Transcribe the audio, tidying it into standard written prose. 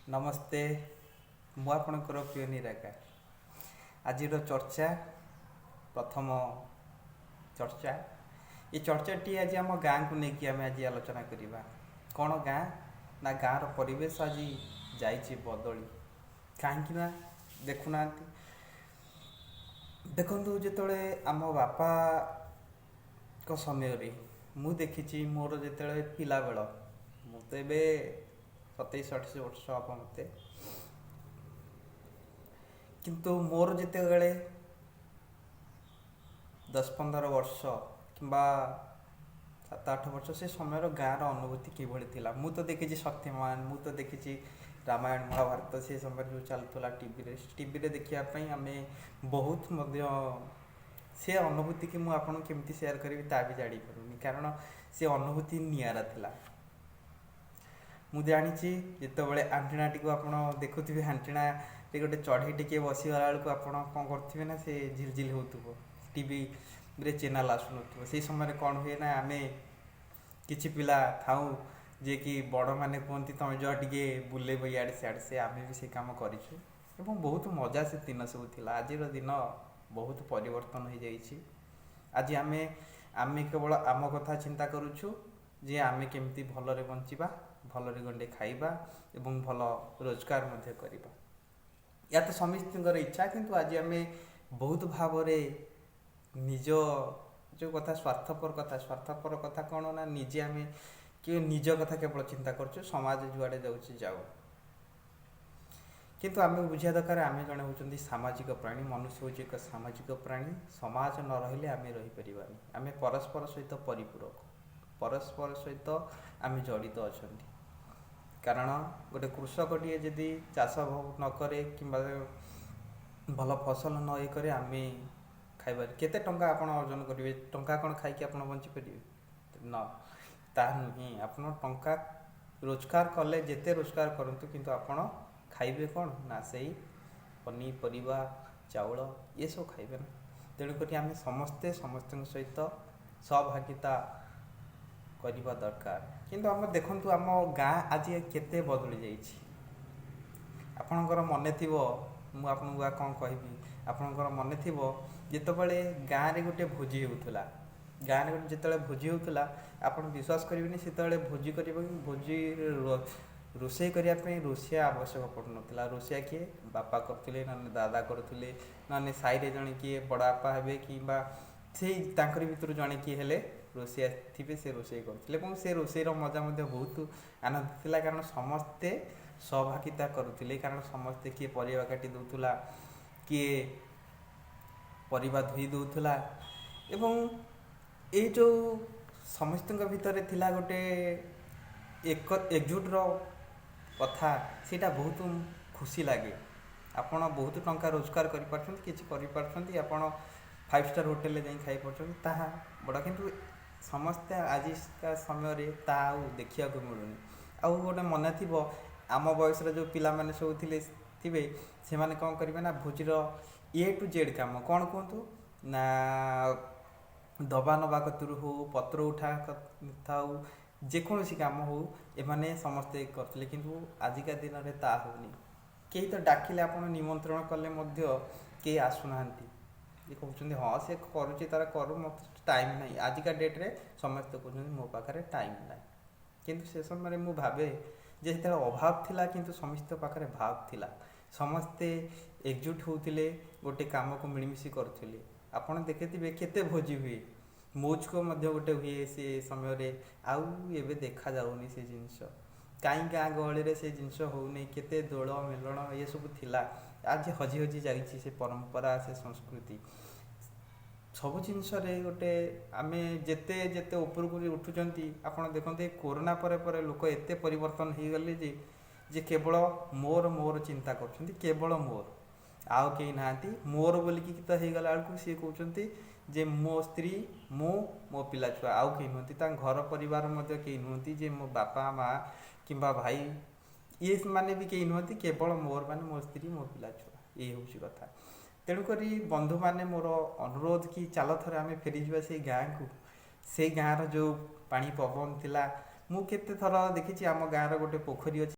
ନମସ୍ତେ, ମୁଁ ଆପଣଙ୍କର ପ୍ରିୟ ନିରାକାର। ଆଜିର ଚର୍ଚ୍ଚା ପ୍ରଥମ ଚର୍ଚ୍ଚା। ଏ ଚର୍ଚ୍ଚାଟି ଆଜି ଆମ ଗାଁକୁ ନେଇକି ଆମେ ଆଜି ଆଲୋଚନା କରିବା। କ'ଣ ଗାଁ ନା ଗାଁର ପରିବେଶ ଆଜି ଯାଇଛି ବଦଳି। କାହିଁକି ନା ଦେଖୁନାହାନ୍ତି, ଦେଖନ୍ତୁ, ଯେତେବେଳେ ଆମ ବାପାଙ୍କ ସମୟରେ ମୁଁ ଦେଖିଛି, ମୋର ଯେତେବେଳେ ପିଲାବେଳ, ମୁଁ ତ ଏବେ 27 28 ବର୍ଷ ହେବ ମୋତେ, କିନ୍ତୁ ମୋର ଯେତେବେଳେ 10 15 ବର୍ଷ କିମ୍ବା 7 8 ବର୍ଷ, ସେ ସମୟର ଗାଁର ଅନୁଭୂତି କିଭଳି ଥିଲା। ମୁଁ ତ ଦେଖିଛି ଶକ୍ତିମାନ, ମୁଁ ତ ଦେଖିଛି ରାମାୟଣ ମହାଭାରତ। ସେ ସମୟରେ ଯେଉଁ ଚାଲୁଥିଲା ଟିଭିରେ, ଟିଭିରେ ଦେଖିବା ପାଇଁ ଆମେ ବହୁତ ମଧ୍ୟ ସେ ଅନୁଭୂତିକି ମୁଁ ଆପଣଙ୍କୁ କେମିତି ସେୟାର କରିବି ତା ବି ଜାଣିପାରୁନି, କାରଣ ସେ ଅନୁଭୂତି ନିଆରା ଥିଲା। ମୁଁ ଜାଣିଛି, ଯେତେବେଳେ ଆଣ୍ଟିନାଟିକୁ ଆପଣ ଦେଖୁଥିବେ, ଆଣ୍ଟିନାରେ ଗୋଟେ ଚଢ଼େଇ ଟିକିଏ ବସିଗଲା ବେଳକୁ ଆପଣ କ'ଣ କରୁଥିବେ ନା ସେ ଝିଲଝିଲ ହେଉଥିବ, ଟିଭିରେ ଚ୍ୟାନେଲ୍ ଆସୁନଥିବ। ସେଇ ସମୟରେ କ'ଣ ହୁଏ ନା ଆମେ କିଛି ପିଲା ଥାଉ, ଯିଏକି ବଡ଼ମାନେ କୁହନ୍ତି, "ତମେ ଯାଅ ଟିକେ ବୁଲେଇବ ଇଆଡ଼େ ସିଆଡ଼େ।" ସେ ଆମେ ବି ସେ କାମ କରିଛୁ ଏବଂ ବହୁତ ମଜା ସେ ଦିନ ସବୁ ଥିଲା। ଆଜିର ଦିନ ବହୁତ ପରିବର୍ତ୍ତନ ହେଇଯାଇଛି। ଆଜି ଆମେ କେବଳ ଆମ କଥା ଚିନ୍ତା କରୁଛୁ ଯେ ଆମେ କେମିତି ଭଲରେ ବଞ୍ଚିବା, ଭଲରେ ଗଣ୍ଡେ ଖାଇବା ଏବଂ ଭଲ ରୋଜଗାର ମଧ୍ୟ କରିବା। ଏହା ତ ସମସ୍ତଙ୍କର ଇଚ୍ଛା, କିନ୍ତୁ ଆଜି ଆମେ ବହୁତ ଭାବରେ ନିଜ ଯେଉଁ କଥା, ସ୍ୱାର୍ଥପର କଥା। ସ୍ୱାର୍ଥପର କଥା କ'ଣ ନା ନିଜେ ଆମେ କି ନିଜ କଥା କେବଳ ଚିନ୍ତା କରୁଛୁ, ସମାଜ ଯୁଆଡ଼େ ଯାଉଛି ଯାଉ। କିନ୍ତୁ ଆମେ ବୁଝିବା ଦରକାର, ଆମେ ଜଣେ ହେଉଛନ୍ତି ସାମାଜିକ ପ୍ରାଣୀ। ମନୁଷ୍ୟ ହେଉଛି ଏକ ସାମାଜିକ ପ୍ରାଣୀ। ସମାଜ ନ ରହିଲେ ଆମେ ରହିପାରିବାନି। ଆମେ ପରସ୍ପର ସହିତ ପରିପୂରକ, ପରସ୍ପର ସହିତ ଆମେ ଜଡ଼ିତ ଅଛନ୍ତି। କାରଣ ଗୋଟେ କୃଷକଟିଏ ଯଦି ଚାଷ ନ କରେ କିମ୍ବା ଭଲ ଫସଲ ନ ଇଏ କରେ, ଆମେ ଖାଇବାରେ କେତେ ଟଙ୍କା ଆପଣ ଅର୍ଜନ କରିବେ? ଟଙ୍କା କ'ଣ ଖାଇକି ଆପଣ ବଞ୍ଚିପାରିବେ? ନ ତାହା ନୁହେଁ। ଆପଣ ଟଙ୍କା ରୋଜଗାର କଲେ, ଯେତେ ରୋଜଗାର କରନ୍ତୁ, କିନ୍ତୁ ଆପଣ ଖାଇବେ କ'ଣ ନା ସେଇ ପନିପରିବା, ଚାଉଳ, ଏସବୁ ଖାଇବେ ନା। ତେଣୁକରି ଆମେ ସମସ୍ତେ ସମସ୍ତଙ୍କ ସହିତ ସହଭାଗିତା କରିବା ଦରକାର। କିନ୍ତୁ ଆମ ଦେଖନ୍ତୁ, ଆମ ଗାଁ ଆଜି କେତେ ବଦଳି ଯାଇଛି। ଆପଣଙ୍କର ମନେ ଥିବ, ମୁଁ ଆପଣଙ୍କୁ ଆଉ କ'ଣ କହିବି, ଆପଣଙ୍କର ମନେ ଥିବ ଯେତେବେଳେ ଗାଁରେ ଗୋଟେ ଭୋଜି ହେଉଥିଲା, ଗାଁରେ ଗୋଟେ ଯେତେବେଳେ ଭୋଜି ହେଉଥିଲା, ଆପଣ ବିଶ୍ୱାସ କରିବେନି, ସେତେବେଳେ ଭୋଜି କରିବାକୁ, ଭୋଜି ରୋଷେଇ କରିବା ପାଇଁ ରୋଷେଇଆ ଆବଶ୍ୟକ ପଡ଼ୁନଥିଲା। ରୋଷେଇଆ କିଏ? ବାପା କରୁଥିଲେ, ନହେଲେ ଦାଦା କରୁଥିଲେ, ନହେଲେ ସାହିରେ ଜଣେ କିଏ ବଡ଼ ବାପା ହେବେ କିମ୍ବା ସେଇ ତାଙ୍କରି ଭିତରୁ ଜଣେ କିଏ ହେଲେ ରୋଷେଇଆ ଥିବେ, ସେ ରୋଷେଇ କରୁଥିଲେ। ଏବଂ ସେ ରୋଷେଇର ମଜା ମଧ୍ୟ ବହୁତ ଆନନ୍ଦ ଥିଲା, କାରଣ ସମସ୍ତେ ସହଭାଗିତା କରୁଥିଲେ। କାରଣ ସମସ୍ତେ, କିଏ ପରିବା କାଟି ଦେଉଥିଲା, କିଏ ପରିବା ଧୋଇ ଦେଉଥିଲା ଏବଂ ଏଇ ଯେଉଁ ସମସ୍ତଙ୍କ ଭିତରେ ଥିଲା ଗୋଟେ ଏକଜୁଟର କଥା, ସେଇଟା ବହୁତ ଖୁସି ଲାଗେ। ଆପଣ ବହୁତ ଟଙ୍କା ରୋଜଗାର କରିପାରୁଛନ୍ତି, କିଛି କରିପାରୁଛନ୍ତି, ଆପଣ ଫାଇଭ୍ ଷ୍ଟାର୍ ହୋଟେଲରେ ଯାଇ ଖାଇପାରୁଛନ୍ତି, ତାହା ବଡ଼। କିନ୍ତୁ ସମସ୍ତେ ଆଜିକା ସମୟରେ ତାହା ଆଉ ଦେଖିବାକୁ ମିଳୁନି। ଆଉ ଗୋଟେ ମନେ ଥିବ, ଆମ ବୟସର ଯେଉଁ ପିଲାମାନେ ସବୁ ଥିବେ, ସେମାନେ କ'ଣ କରିବେ ନା ଭୋଜିର ଏ ଟୁ ଜେଡ଼୍ କାମ, କ'ଣ କୁହନ୍ତୁ ନା, ଦବା ନେବା କତିରୁ ହଉ, ପତ୍ର ଉଠା କଥା ହଉ, ଯେକୌଣସି କାମ ହଉ, ଏମାନେ ସମସ୍ତେ କରୁଥିଲେ। କିନ୍ତୁ ଆଜିକା ଦିନରେ ତା ହେଉନି। କେହି ତ ଡାକିଲେ, ଆପଣ ନିମନ୍ତ୍ରଣ କଲେ ମଧ୍ୟ କେହି ଆସୁନାହାନ୍ତି। ଇଏ କହୁଛନ୍ତି, "ହଁ, ସେ କରୁଛି ତାର କରୁ, ମୋତେ ଟାଇମ୍ ନାହିଁ।" ଆଜିକା ଡେଟ୍ରେ ସମସ୍ତେ କହୁଛନ୍ତି, "ମୋ ପାଖରେ ଟାଇମ୍ ନାହିଁ।" କିନ୍ତୁ ସେ ସମୟରେ ମୁଁ ଭାବେ ଯେ ସେତେବେଳେ ଅଭାବ ଥିଲା, କିନ୍ତୁ ସମସ୍ତଙ୍କ ପାଖରେ ଭାବ ଥିଲା। ସମସ୍ତେ ଏକଜୁଟ ହେଉଥିଲେ, ଗୋଟେ କାମକୁ ମିଳିମିଶି କରୁଥିଲେ। ଆପଣ ଦେଖିଥିବେ କେତେ ଭୋଜି ହୁଏ, ମଉଜ ମଧ୍ୟ ଗୋଟେ ହୁଏ ସେ ସମୟରେ। ଆଉ ଏବେ ଦେଖାଯାଉନି ସେ ଜିନିଷ କାହିଁ, ଗାଁ ଗହଳିରେ ସେ ଜିନିଷ ହେଉନି। କେତେ ଦୋଳ ମେଲଣ ଏସବୁ ଥିଲା, ଆଜି ହଜି ହଜି ଯାଇଛି ସେ ପରମ୍ପରା, ସେ ସଂସ୍କୃତି। ସବୁ ଜିନିଷରେ ଗୋଟେ ଆମେ ଯେତେ ଯେତେ ଉପରକୁ ଉଠୁଛନ୍ତି, ଆପଣ ଦେଖନ୍ତୁ, ଏ କୋରୋନା ପରେ ପରେ ଲୋକ ଏତେ ପରିବର୍ତ୍ତନ ହେଇଗଲେ ଯେ କେବଳ ମୋର ମୋର ଚିନ୍ତା କରୁଛନ୍ତି। କେବଳ ମୋର, ଆଉ କେହି ନାହାନ୍ତି ମୋର ବୋଲିକି ତ ହେଇଗଲା ବେଳକୁ ସିଏ କହୁଛନ୍ତି ଯେ ମୋ ସ୍ତ୍ରୀ, ମୁଁ, ମୋ ପିଲା ଛୁଆ, ଆଉ କେହି ନୁହନ୍ତି। ତାଙ୍କ ଘର ପରିବାର ମଧ୍ୟ କେହି ନୁହନ୍ତି ଯେ ମୋ ବାପା ମା କିମ୍ବା ଭାଇ, ଇଏ ମାନେ ବି କେହି ନୁହନ୍ତି। କେବଳ ମୋର ମାନେ ମୋ ସ୍ତ୍ରୀ, ମୋ ପିଲା ଛୁଆ, ଏଇ ହେଉଛି କଥା। ତେଣୁକରି ବନ୍ଧୁମାନେ, ମୋର ଅନୁରୋଧ କି ଚାଲ ଥରେ ଆମେ ଫେରିଯିବା ସେଇ ଗାଁକୁ, ସେଇ ଗାଁର ଯେଉଁ ପାଣି ପବନ ଥିଲା। ମୁଁ କେତେ ଥର ଦେଖିଛି, ଆମ ଗାଁର ଗୋଟେ ପୋଖରୀ ଅଛି।